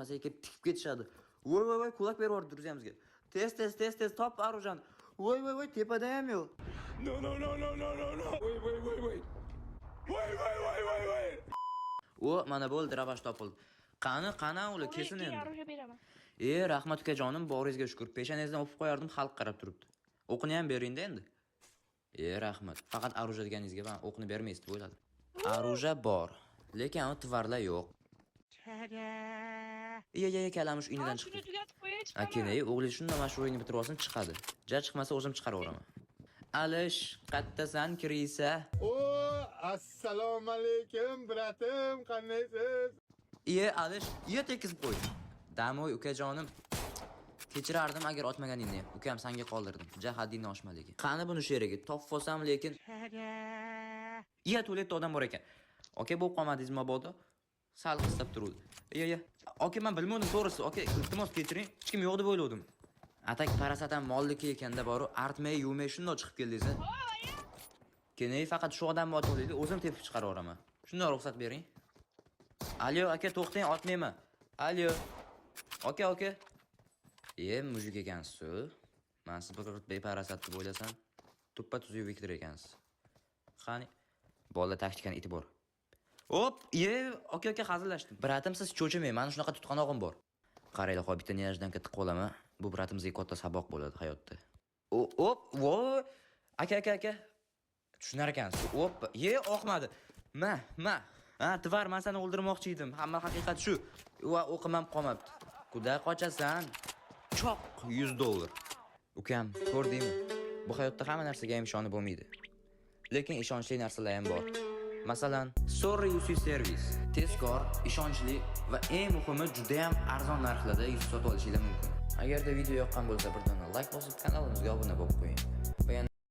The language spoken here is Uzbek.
Orqasiga kelib tikib ketishadi. Voy, voy, voy, кулак berib yubordi друзья mizga. Tez, tez, tez, tez, top оружие ni. Voy, voy, voy, tepada ham yo'q. No, no, no, no, no, no, no. Wait, wait, wait, wait. Wait, wait, wait, wait, wait. U mana, bo'ldi, дробаш topildi. Qani, qani, ular kelsin Keyin endi. Оружие beraman. E, rahmat, ukajonim, boringizga shukur. Peshonangizdan o'pib qo'yardim, xalq qarab turibdi. O'qini ham bering-da endi. E, rahmat. Faqat оружие deganingizga man o'qni bermaysiz deb o'yladim. Оружие bor, lekin uni тварь lar yo'q. Iya, iya, kalamush inidan Ha, shuni chiqdi. tugatib qo'yay, chiqaman. Akine, o'g'li shunda mana shu o'yinni bitirib olsin, chiqadi. Ja chiqmasa, o'zim chiqaraveraman. Alish, qattasan, крыса? O, assalomu alaykum, брат im, qandaysiz? Iye, Alish, iye, tekizib qo'y. Домой, ukajonim. Kechirardim agar otmaganingni ham. Ukam, sanga qoldirdim. Ja haddingni oshma lekin. Qani buni sherigi? Topib olsam lekin. Iya, tualetda odam bor ekan. Aka, bo'lib qolmadingiz mabodo? Sal qistab turuvdi. Iya, iya. Aka, men bilmadim to'g'risi. Aka, iltimos, kechiring. Hech kim yo'q deb o'ylovdim. Atak parasat ham molliki ekanda boru, artmay, yuvmay shundoq chiqib keldingiz. Keyin faqat shu odamni otib olaylik, o'zim tepib chiqaraveraman. Shundoq ruxsat bering. Alo, aka, to'xtang, otmayman. Alo. Aka, aka. E, мужик ekansiz. Man sizni bir beparasat deb o'ylasam, tuppa tuzuk Viktor ekansiz. Qani? Bola taktikani e'tibor. Hop, ye, aka, aka, hazillashdim. Брат im, siz cho'chimang, mani shunaqa tutqanog'im bor. Qaranglar, hop, bitta неожиданка tiqib olaman. Bu брат imizga katta saboq bo'ladi hayotda. O, op, voy. Aka, aka, aka. Tushunar ekansiz. Op, ye, oqmadi. Ma, ma. Ha, тварь, man seni o'ldirmoqchi edim. Hamma haqiqat shu. Va o'qim ham qolmabdi. Kuda qochasan? Choq 100 dollar. Ukam, ko'rdingmi? Bu hayotda hamma narsaga ham ishonib bo'lmaydi. Lekin ishonchli narsalar ham bor. Masalan, Sorry UC Service. Tezkor, ishonchli va eng muhimi, juda ham arzon narxlarda yuz sotib olishingiz mumkin. Agarda video yoqqan bo'lsa, bir dona like bosib, kanalimizga obuna bo'lib qo'ying. Va yana